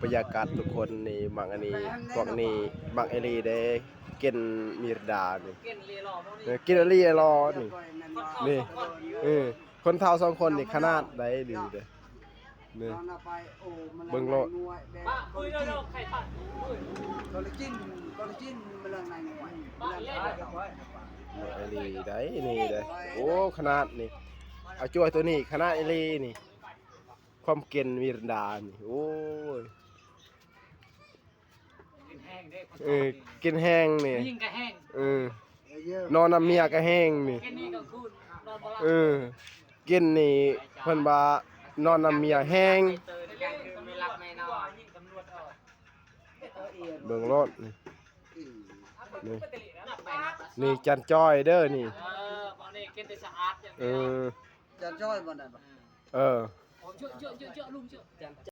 ບັນຍາກາດທຸກຄົນນີ້ມັກອັນນີ້ ພວກນີ້ມັກອີ່ຫຼີເດ້ ກິນມິຣິນດານີ້ ເອີ ກິນອີ່ຫຼີຫຼໍນີ້ ນີ້ ເອີ ຄົນເຖົ້າສອງຄົນນີ້ຂະໜາດໃດດີເດ້ ນີ້ ເບິ່ງໂລດ ອີ່ຫຼີໃດນີ້ເດ້ ໂອ້ ຂະໜາດນີ້ ເອົາຈ້ວຍໂຕນີ້ຂະໜາດອີ່ຫຼີນີ້ ຄວາມເກັ່ນມິຣິນດານີ້ ໂອ້ຍ ກິນແຮງເດ້ ເອີ ກິນແຮງນີ້ ຍິງກໍແຮງ ເອີ ນອນນຳເມຍກໍແຮງນີ້ ກິນນີ້ກາງຄືນນອນບໍ່ຫຼັບ ເອີ ກິນນີ້ເພິ່ນວ່ານອນນຳເມຍແຮງ ເບິ່ງໂລດນີ້ ນີ້ ນີ້ຈັນຈ້ອຍເດີນີ້ ເອີ ພວກນີ້ກິນແຕ່ສະອາດຢ່າງດຽວ ເອີ ຈັນຈ້ອຍບໍ່ນັ້ນ ເອີ